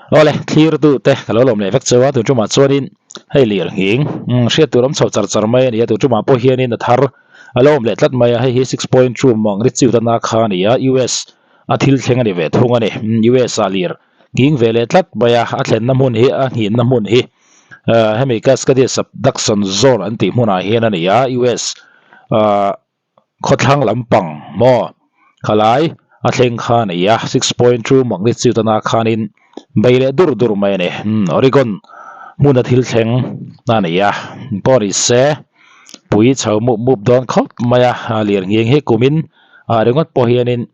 Awle thlir tu te ka lo lawm leh vek cheu a tun tumah chuanin hei lir nghing hriat tur awm chho char char mai a ni a tun tumah pawh hianin a thar a lo awm leh tlat mai a hei hi 6.2 magnitude a na kha a ni a US a thil thleng a ni ve thung a ni US ah lir nghing ve leh tlat mai a a thlenna hmun hi a nghinna hmun hi hemi Cascadia subduction zone an tih hmunah hian a ni a US ah. Khawthlang lampang maw khalai a thleng kha a nei a, 6.2 magnitude a na khanin bei leh dur dur mai a ni. Oregon hmuna thil thleng a nei a, pawh ni se pui chho mup mup dawn khawp mai a, lir nghing hi kumin ah ringawt pawh hianin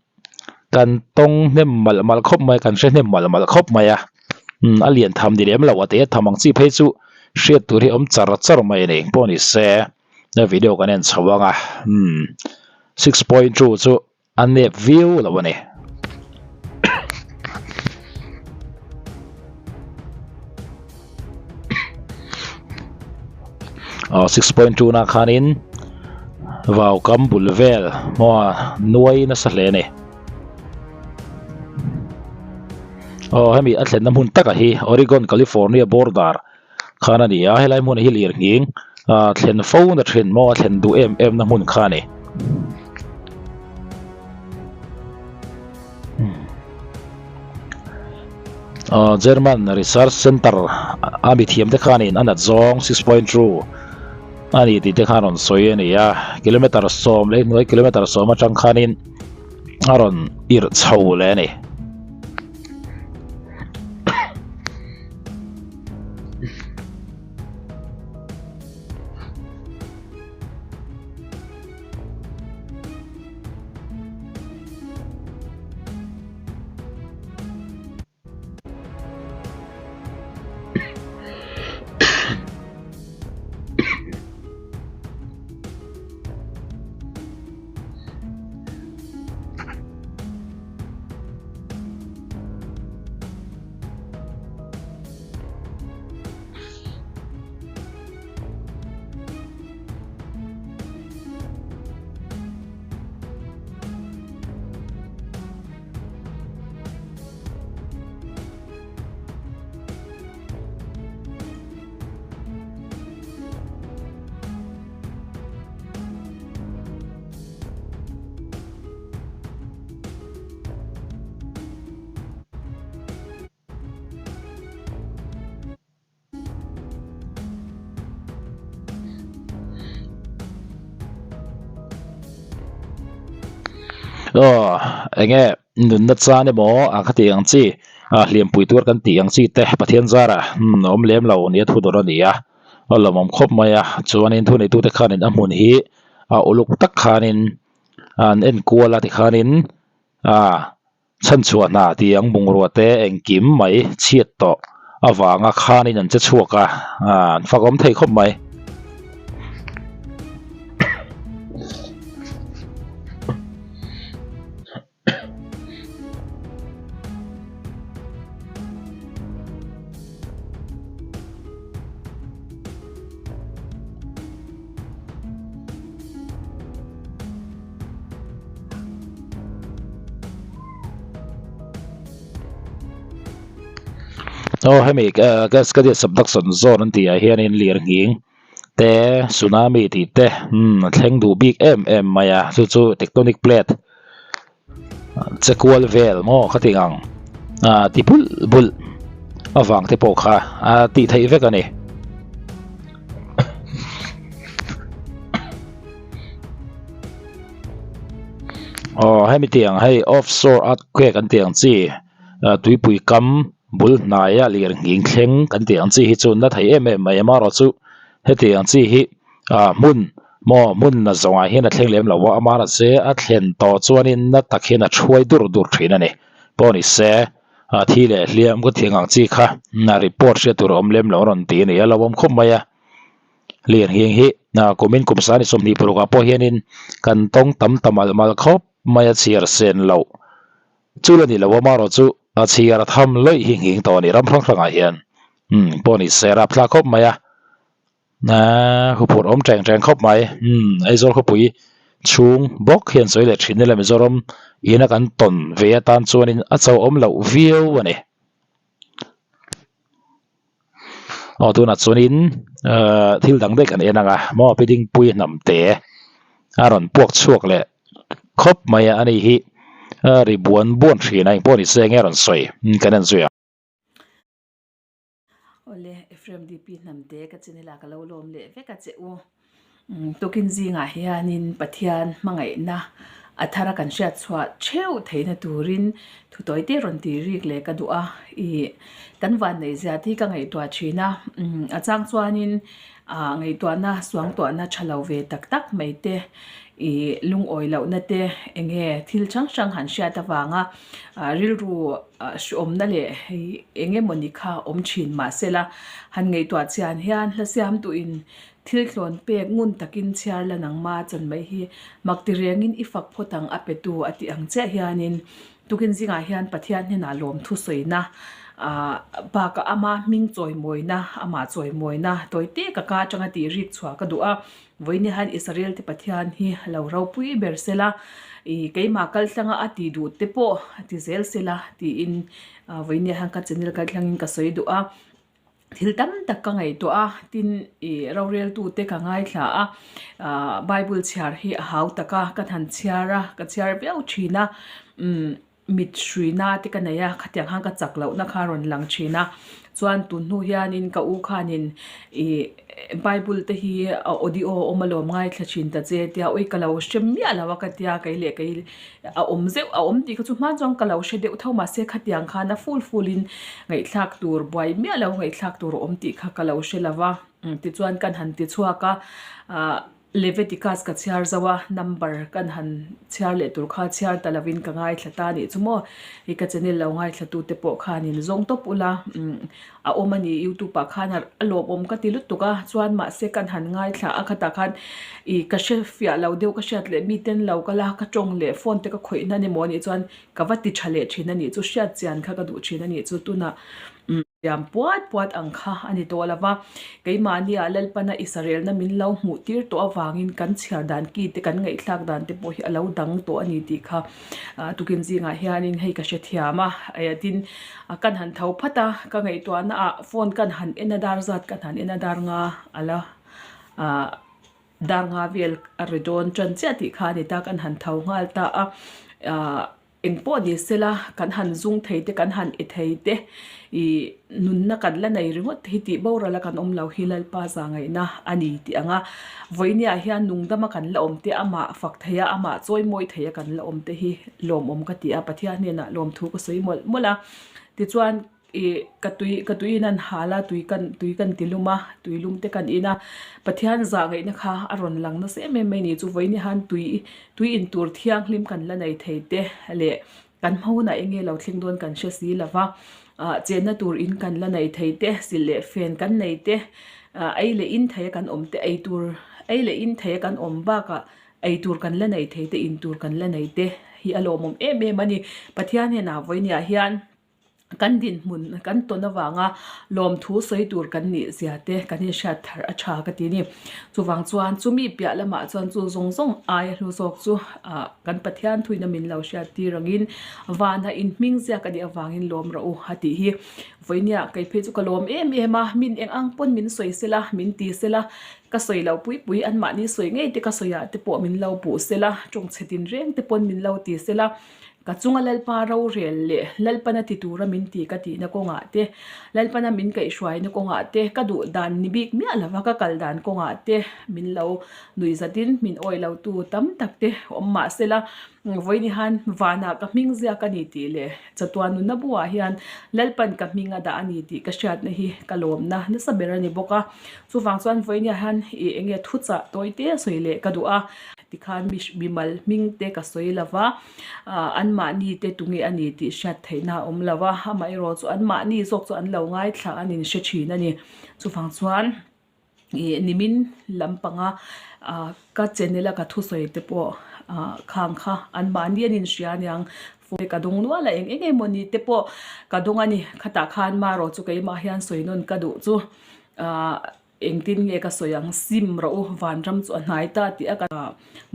kan tawng hnem malh malh khawp mai a, kan hre hnem malh malh khawp mai a, a lian tham ni lem lo a te tham ang chi phei chu hriat tur hi a awm char char mai a ni pawh ni se. A video kan en chho ang a umm 6.2 chu a nep viau lo a ni. Aw 6.2 na khanin vau kam bul vel maw nuai nasa hle a ni. Aw hemi a thlenna hmun taka hi Oregon California border khan a ni a helai hmun hi lir nghing ah thlen fo na thin maw a thlen duh em em na hmun kha a ni. Ah German research center a mi thiam te khanin a nat zawng 6.2 a ni tih te khan rawn sawi a ni a kilometer sawm leh hnuai kilometer sawm atang khanin a rawn irh chho leh a ni. Aw enge nunna chan emaw a khati ang chi a hliampui tur kan tih ang chi te Pathian zarah awm lem lo nia thu dawr a ni a a lawmawm khawp mai a chuanin thuneitute khanin a hmun hi a uluk tak khanin an enkual a tikhanin ah. Chhanchhuah hna tih ang bungrua te engkim mai chhiat tawh avanga khanin an che chhuak a, an fak awm thei khawp mai. Aw hemi Cascadia subduction zone an tih ah hianin lirnghing te tsunami tih te umm a thleng duh bik em em mai a chu chu tectonic plate che kual vel maw khati ang ah ti bulh bulh avang te pawh kha a tih theih vek a ni. Aw hemi tiang hei offshore earthquake an tih ang chi tuipui kam bul hnaia lirnghing thleng kan tih ang chi hi chu na thei em em mai amaherawh chu heti ang chi hi ah hmun maw hmun na zawngah hian a thleng lem lo a amaherawhchu a thlen tawh chuanin na tak hian a thuai dur dur thin a ni pawh ni se a thi leh hliam ka tih ang chi kha report hriat tur a awm lem lo a rawn ti a ni a lo awm khawp mai a. Lirnghing hi kumin kum sani 26 ah pawh hianin kan tawng tam ta malh malh khawp mai a chhiar sen loh. Chu la ni lo amaherawh chu a chhiar a tham lawih hi nghing tawh a ni ram hrang hrangah hian umm pawh ni se rapthlak khawp mai a huphurh awm teng teng khawp mai umm Aizawl khawpui chhung bawk hian sawi leh thin ila Mizoram ina kan tawn ve atan chuanin a chauhawm loh viau a ni. Aw tunah chuanin ahh thil dang daih kan en ang a maw pi dingpui hnam te a rawn puak chhuak leh khawp mai a ani hi a ri buan buan thin a engpawh ni se enge a rawn sawi kan en zui ang. Awle Ephraim DP hnam te ka channel ah ka lo lawm leh vek a che u. Tukin zingah hianin Pathian hmangaihna a thara kan hriat chhuah theuh theihna turin thutawi te rawn tih rik leh ka duh a. Ih kan vanneih zia te hi ka ngaihtuah thin a, a chang chuanin ah ngaihtuahna suangtuahna tha lo ve tak tak mai te ih lungawi lohna te eng nge thil hrang hrang han hriat avanga ah rilru ah hriawmna leh hei eng emawni kha awm thin mahsela han ngaihtuah chian hian hla siam duhin Thil tlawn pek ngun takin chhiar la nangma chan mai hi mak ti rengin i fak phawt ang a petu a tih ang chiah hianin tukin zingah hian Pathian hnenah lawmthu sawina ah bakah ama hming chawimawina amah chawimawina tawi te ka ka atanga tih rik chhuah ka duh a vawiin hian Israel te Pathian hi lo ropui ber sela ih keimah kaltlanga a tih duh te pawh a ti zel sela tiin ah vawiin hian ka channel kaltlangin ka sawi duh a. Thil tam tak ka ngaihtuah a, tin ih roreltute ka ngaithla a, ah Bible chhiar hi a hau tak a, ka han chhiar a, ka chhiar viau thin a, umm mit hruina te ka nei a, khatiang khan ka chak lohna kha a rawn lang thin a, chuan tun hnu hianin ka u khanin ih Bible te hi a audio a awm alawm ngaithla thin ta che tia ui ka lo hre miah lo a ka tia kei leh kei A awm zeuh a awm tih kha chu hman chuan ka lo hre deuh tho mahse khatiang khan a ful ful in ngaihthlak tur buai miah lo ngaihthlak tur a awm tih kha ka lo hre lo va tichuan kan han ti chhuak a ah Leviticus ka chhiar zo a number kan han chhiar leh tur kha chhiar ta lovin ka ngaithla ta anih chu maw hei ka channel lo ngaithla tu te pawh khanin zawng tawp ula umm a awm a ni youtube ah khan a lawmawm ka ti lutuk a chuan mahse kan han ngaithla a khatah khan ih ka hre fiah lo deuh ka hriat leh miten lo kal a ka tawng leh phone te ka khawih na emaw anih chuan ka va ti tha leh thin a nih chu hriat chian kha ka duh thin a nih chu tunah umm liam puat puat ang kha a ni tawh lo va keimahni ah Lalpana Israel na min lo hmuh tir tawh avangin kan chhiar dan ki te kan ngaihthlak dan te pawh hi a lo dang tawh a ni tih kha ah tukin zingah hianin hei ka hrethiam a tin A kan han tho phat a, ka ngaihtuahna ah phone kan han en a dar zat kan han en a dar nga a la ah dar nga vel a ri dawn tan chiah tih kha a ni ta kan han tho nghal ta a ah eng pawh ni sela kan han zung thei te kan han e thei te ih nunna kan la nei ringawt te hi tih boral a kan awm lo hi Lalpa za ngaihna a ni tih ang a vawinia hian nungdama kan la awm te amah fak thei a amah chawi mawi thei a kan la awm te hi lawmawm ka ti a Pathian hnenah lawmthu ka sawi mawlh mawlh a tichuan ih ka tui ka tui in an hal a tui kan tui kan ti lum a tui lum te kan in a Pathian zah ngaihna kha a rawn lang nasa em em mai ni chu vawiin hian tui tui in tur thianghlim kan la nei thei te leh kan hma hunah eng nge lo thleng dawn kan hre si lo va ah chenna tur in kan la nei thei te silh leh fen kan nei te ah ei leh in thei a kan awm te ei tur ei leh in thei a kan awm bakah Ei tur kan la nei thei te, in tur kan la nei te hi a lawmawm em em a ni. Pathian hnenah vawinia hian kan dinhmun kan tawn avanga lawmthu sawi tur kan nih zia te kan inhriat thar a tha ka ti a ni. Chuvang chuan chumi piah lamah chuan chu zawng zawng aia hlu zawk chu ah kan Pathian thuina min lo hriat tir angin vana inhming ziak a nih avangin lawm rawh u a tih hi. Vawinia kei phei chu ka lawm em em a, min eng ang pawn min sawi sela, min ti sela, Ka sawi lo pui pui anmahni sawi ngei te ka sawi ah te pawh min lo puh sela, tawngchhe tin reng te pawn min lo ti sela, ka chunga Lalpa rorel leh Lalpana ti tura min ti ka tihna kawngah te, Lalpana min kaihhruaina kawngah te, ka duh dan ni bik miah lova ka kal dan kawngah te min lo nuih zatin min awi lo tu tam tak te awm mah sela, vawiin hian vanah ka hming ziak a ni tih leh chatuan nunna buah hian Lalpan ka hming a dah a ni tih ka hriatna hi ka lawmna nasa ber a ni bawk a. Chuvang chuan vawinia hian ih eng nge thuchah tawi te a sawi leh ka duh a, tikhan mi mimal hming te ka sawi lo va, ah anmahni te tunge a ni tih hriat theihna a awm lo a, amaherawh chu anmahni zawk chu an lo ngaithla an inhre thin a ni. Chuvang chuan ih nimin lampanga ah ka channel a ka thusawi te pawh ah khang kha anmahni an inhria aniang phone ka dawng nual a eng eng emawni te pawh ka dawng a ni. Khatah khan marawh chu keimah hian sawi nawn ka duh chu. Ahh engtin nge ka sawi ang sim rawh u vanram chu a hnai ta tih a ka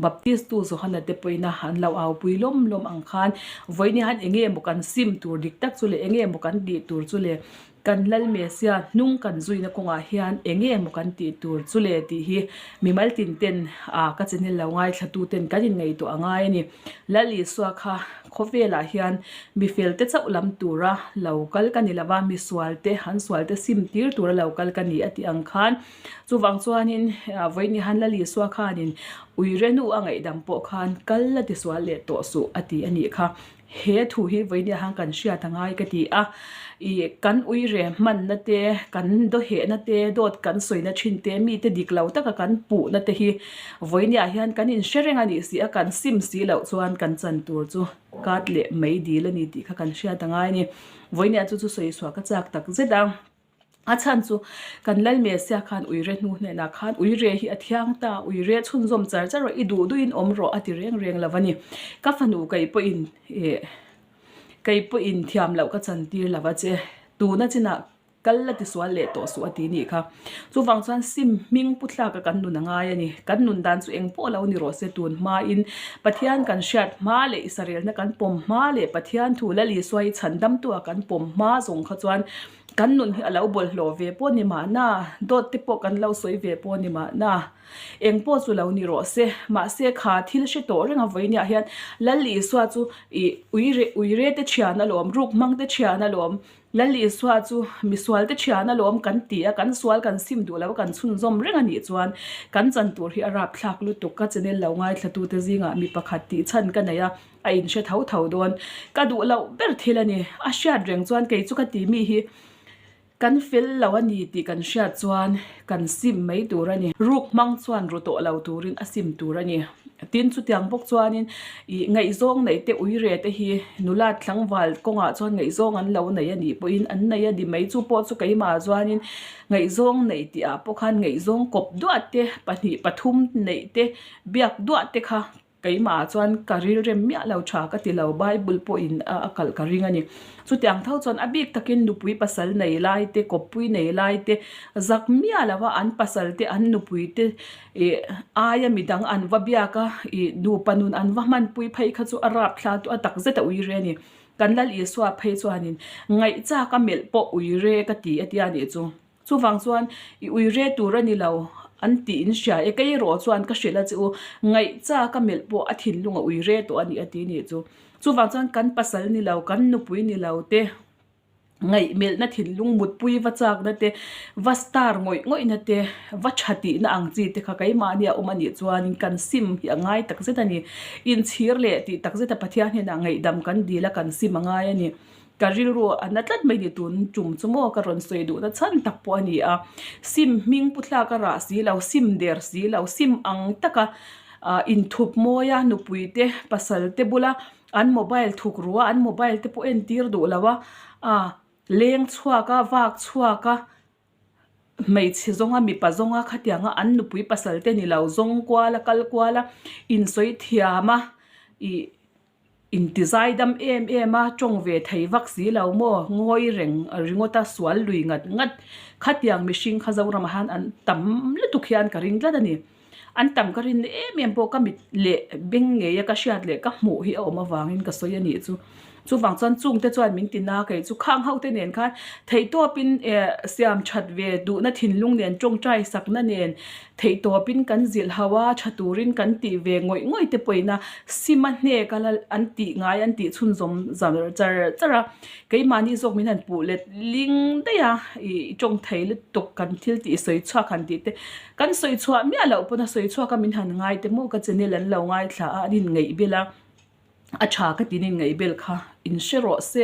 Baptist tu Johana te pawhin a an lo au pui lawm lawm ang khan vawiin hian eng nge maw kan sim tur dik tak chu leh eng nge maw kan tih tur chu leh Kan Lal Mesia hnung kan zuina kawngah hian eng nge maw kan tih tur chu le tih hi mimal tin ten ah ka channel lo ngaithla tu ten kan inngaihtuah a ngai a ni. Lal Isua kha khawvelah hian mifel te chauh lam tura lo kal ka ni lova, misual te an sual te sim tir tura lo kal ka ni a tih ang khan chuvang chuanin vawiin han Lal Isua khanin uire nu a ngaihdam pawh khan kal la tisual leh tawh suh a ti a nih kha. He thu hi vawinia han kan hriat a ngai ka ti a, ih kan uire hmanna te, kan dawhehna te, dawt kan sawina thin te, mite dik lo taka kan puhna te hi vawinia hian kan inhre reng a nih si a, kan sim si loh chuan kan chan tur chu kat leh mai dil a ni tih kha kan hriat a ngai a ni. Vawinia chu chu sawi chhuah ka chak tak zet a. A chhan chu kan Lal Mesia khan uire hnu hnenah khan uire hi a thiang ta, uire chhunzawm char char rawh, i duh duhin awm rawh a ti reng reng lo a ni. Ka fanu kei pawhin ih kei pawhin thiam loh ka chan tir lo a che, tuna chinah kal la tisual leh tawh suh a ti nih kha. Chuvang chuan sim hming pu thlaka kan nun a ngai a ni. Kan nun dan chu eng pawh lo ni rawh se tun hmain Pathian kan hriat hma leh Israelna kan pawm hma leh Pathian thu Lal Isua hi chhandamtu a kan pawm hma zawng kha chuan Kan nun hi a lo bawlhhlawh ve pawh ni mahna, dawt te pawh kan lo sawi ve pawh ni mahna, eng pawh chu lo ni rawh se. Mahse kha thil hre tawh reng a vawinia hian Lal Isua chu ih uire uire te thian alawm, ruk hmang te thian alawm, Lal Isua chu misual te thian alawm kan ti a, kan sual kan sim duh lo a kan chhunzawm reng a nih chuan kan chan tur hi a rapthlak lutuk. Ka channel lo ngaithlatute zingah mi pakhat tih chhan ka nei a. A inhre tho tho dawn. Ka duh loh ber thil a ni. A hriat reng chuan kei chu ka ti mi hi kan fel lo a ni tih kan hriat chuan kan sim mai tur a ni. Ruk hmang chuan ru tawh lo turin a sim tur a ni. Tin, chutiang bawk chuanin ih ngaihzawng neih te uire te hi nula tlangval kawngah chuan ngaihzawng an lo nei a nih pawhin an nei a ni mai. Chu pawh chu keimah chuanin ngaihzawng neih tihah pawh khan ngaihzawng kawp duah te pahnih pathum neih te biak duah te kha Keimah chuan ka rilrem miah lo tha ka ti lo, Bible pawhin a kalh ka ring a ni. Chutiang tho chuan a bik takin nupui pasal nei lai te, kawppui nei lai te, zak miah lova an pasal te, an nupui te ih aia midang an va biak a, ih nupa nun an va hmanpui phei kha chu a rap thla tu a tak zet a ui re a ni. Kan Lal Isua phei chuanin ngaihchak a melh pawh ui re ka ti a tia nih chu. Chuvang chuan i ui re tur a ni lo an tih in hria e, kei erawh chuan ka hrilh a che u, ngaihcha ka melh pawh a thinlung a ui re tawh a ni a ti nih chu. Chuvang chuan kan pasal ni lo, kan nupui ni lo te, ngaihmelhna thinlung mutpui va chakna te, va star ngawih ngawihna te, va tha tihna ang chi te kha keimahni a awm a nih chuanin kan sim hi a ngai takzet a ni. Inchhir leh tih takzeta Pathian hnenah ngaihdam kan dil a kan sim a ngai a ni. Ka rilru a na tlat mai ni tun tum chu maw ka rawn sawi duhna chhan tak pawh a ni a, sim hming pu thlak a rah si lo, sim der si lo, sim ang taka ah inthup mawi a nupui te pasal te bula an mobile thuk ru a, an mobile te pawh entir duh lo a, ah leng chhuak a, vak chhuak a, hmeichhe zawnga mipa zawnga khatianga an nupui pasal te ni lo zawng kual a kal kual a insawi thiam a ih. Intizai dam em em a, tawng ve thei vak si lo maw, ngawi reng ringawt a sual lui ngat ngat. Khatiang mihring kha Zoramah hian an tam lutuk hian ka ring tlat a ni. An tam ka rin em em pawh ka mit leh beng ngei a ka hriat leh ka hmuh hi a awm avangin ka sawi a nih chu. Chuvang chuan chungte chuan min ti na kei chu khang ho te nen khan theihtawpin eh siam that ve duhna thinlung nen tawngtai sakna nen Theihtawpin kan zilh ho a, tha turin kan tih ve ngawih ngawih te pawhin a sim a hnek a la an tih ngai an tih chhunzawm zar char char a, keimahni zawk min han puh let ling daih a, ih tawng thei lutuk kan thil tih sawi chhuak han tih te, kan sawi chhuah miah loh pawn a sawi chhuak a min han ngai te maw ka channel an lo ngaithla a an inngeih bil a. A tha ka tin in ngaihbel kha in hre rawh se,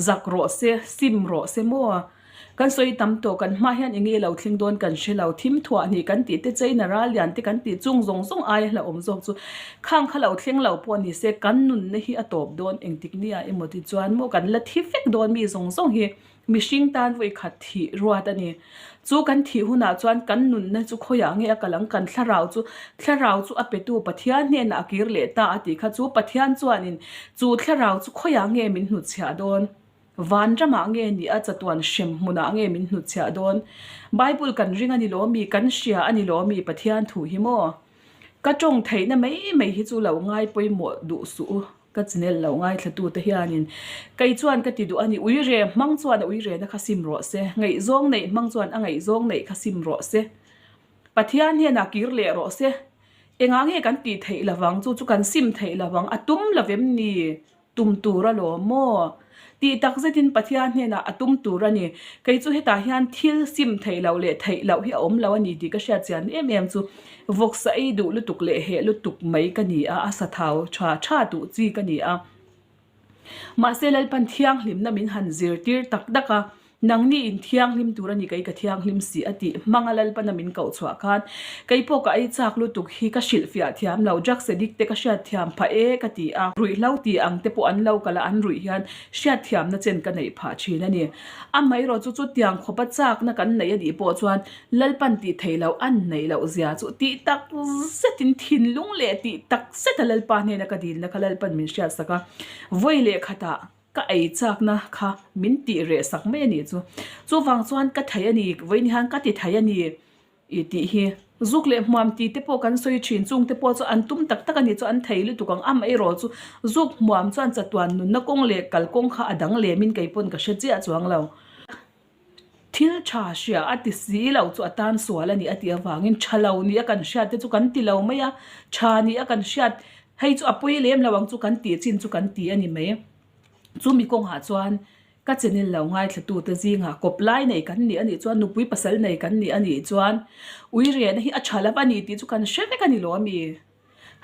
zak rawh se, sim rawh se maw? Kan sawi tam tawh kan hma hian enge lo thleng dawn kan hre lo, thim thuah hnih kan tih te China ral lian te kan tih chung zawng zawng aia hlauhawm zawk chu khang kha lo thleng lo pawh ni se kan nunna hi a tawp dawn engtik nia emaw ti chuan maw kan la thi vek dawn mi zawng zawng hi. Mihring tan vawi khat thih ruat a ni. Chu kan thih hunah chuan kan nunna chu khawiah nge a kal ang? Kan thlarau chu, thlarau chu a petu Pathian hnenah a kir leh ta a tih kha chu Pathian chuanin chu thlarau chu khawiah nge min hnutchhiah dawn? Van ramah nge ni a chatuan hrem hmunah nge min hnutchhiah dawn? Bible kan ring a ni lo mi? Kan hria a ni lo mi Pathian thu hi maw? Ka tawng theihna mai mai hi chu lo ngai pawimawh duh suh u. Ka channel lo ngaithlatute hianin kei chuan ka ti duh a ni, uire hmang chuan a uirena kha sim rawh se, ngaihzawng neih hmang chuan a ngaihzawng neih kha sim rawh se, Pathian hnenah kir leh rawh se, engah nge kan tih theih lovang chu chu kan sim theih lovang a tum lovem ni? Tum tur a lawm maw? Tih tak zetin Pathian hnenah a tum tur a ni. Kei chu hetah hian thil sim theih loh leh theih loh hi a awm lo a ni tih ka hriat chian em em chu vawksa ei duh lutuk leh heh lutuk mai ka ni a, a sathau tha tha duh chi ka ni a. Mahse Lalpan thianghlimna min han zirtir tak tak a, Nangni in thianghlim tur a ni kei ka thianghlim si a tih hmanga Lalpana min koh chhuah khan kei pawh ka ei chak lutuk hi ka hrilhfiah thiam lo, drugs addict te ka hriat thiam phah e ka ti a, ruihhlo ti ang te pawh an lo kal a an ruih hian hriat thiamna chen ka neih phah thin a ni. Amaherawh chu chutiang khawpa chakna kan neih a nih pawh chuan Lalpan tih theih loh an neih loh zia chu tih tak zetin thinlung leh tih tak zeta Lalpa hnena ka dilna kha Lalpan min hriatsak a, vawi leh khatah Ka ei chakna kha min tih reh sak mai a nih chu. Chuvang chuan ka thei a ni, vawiin hian ka ti thei a ni i tih hi. Zuk leh hmuam tih te pawh kan sawi thin, chung te pawh chu an tum tak tak a nih chu an thei lutuk ang. Amaherawh chu zuk hmuam chuan chatuan nunna kawng leh kalkawng kha a dang lemin kei pawn ka hre chiah chuang lo. Thil tha hria a ti si lo chu a tan sual a ni a tih avangin tha lo ni a kan hriat te chu kan ti lo mai a, tha ni a kan hriat hei chu a pawi lem lo ang chu kan tih chin chu kan ti a ni mai. Chumi kawngah chuan ka channel lo ngaithla tu te zingah kawp lai nei kan nih a nih chuan nupui pasal nei kan nih a nih chuan ui riahna hi a tha lo a ni tih chu kan hre vek a ni lo a mi.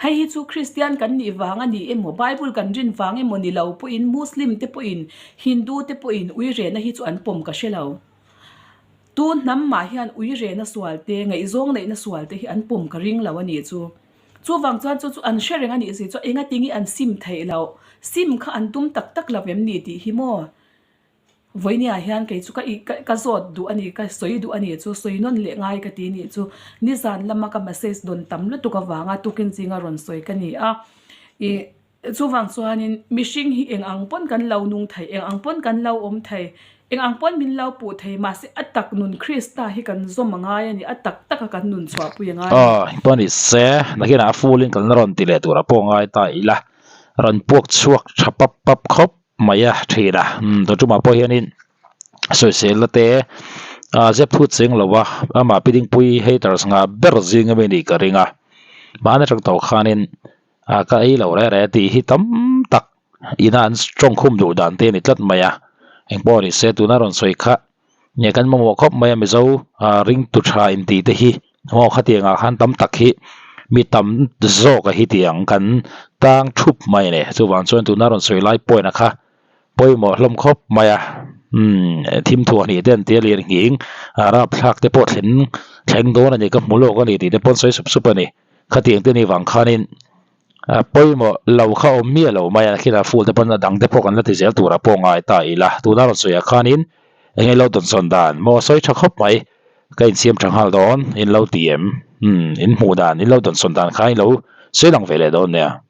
Hei hi chu Kristian kan nih vang a ni emaw, Bible kan rin vang emaw ni lo pawhin Muslim te pawhin, Hindu te pawhin uirehna hi chu an pawm ka hre lo. Tu hnam mah hian uirehna sual te, ngaihzawng neihna sual te hi an pawm ka ring lo a nih chu. Chuvang chuan chu chu an hre reng a nih si chu engatinge an sim theih loh, sim kha an tum tak tak lo em ni tih hi maw? Vawinia hian kei chu ka ih ka zawt duh a ni, ka sawi duh a ni chu, sawi nawn leh ngai ka ti nih chu. Nizan lama ka message dawn tam lutuk avanga tukin zinga rawn sawi ka ni a. Ih chuvang chuanin mihring hi eng ang pawn kan lo nung thei, eng ang pawn kan lo awm thei, eng ang pawn min lo puh thei mahse a tak nun Krista hi kan zawm a ngai a ni, a tak taka kan nun chhuahpui a ngai a ni. Aw, pawh ni se, nakinah a full in kalna rawn ti leh turah pawh ngai ta ila, rawn puak chhuak tha pap pap khawp. mai a thin a umm tun tumah pawh hianin sawiselna te ah zep phut cheng lo a amah pi dingpui haters nghah ber zing ami nih ka ring a hmana atang tawh khanin ah ka ei lo reh reh tih hi tam tak ina an tawng khum duh dan te a ni tlat mai a engpawh ni se tuna rawn sawi kha nge kan mamawh khawp mai a mizo ah ringtu tha intih te hi maw khatiang ah khan tam tak hi mi tam zawk a hi tiang kan tang thup mai a ni chuvang chuan tuna rawn sawi lai point a kha pawimawh hlawm khawp mai a umm thim thuah hnih te an tia lian nghing ah rapthlak te pawh thleng thleng dawn a ni ka hmu lawk a ni tih te pawh an sawi sup sup a ni khatiang te nih vang khanin A pawimawh lo kha awm miah lo mai a, khilai full te pawn a dang te pawh kan la ti zel turah pawh ngai ta ila. Tuna rawn sawiah khanin eng nge lo dawnsawn dan maw sawi tha khawp mai, ka insiam tha nghal dawn in lo ti em? Umm in hmuh dan in lo dawnsawn dan kha in lo sawi lang ve leh dawn nia.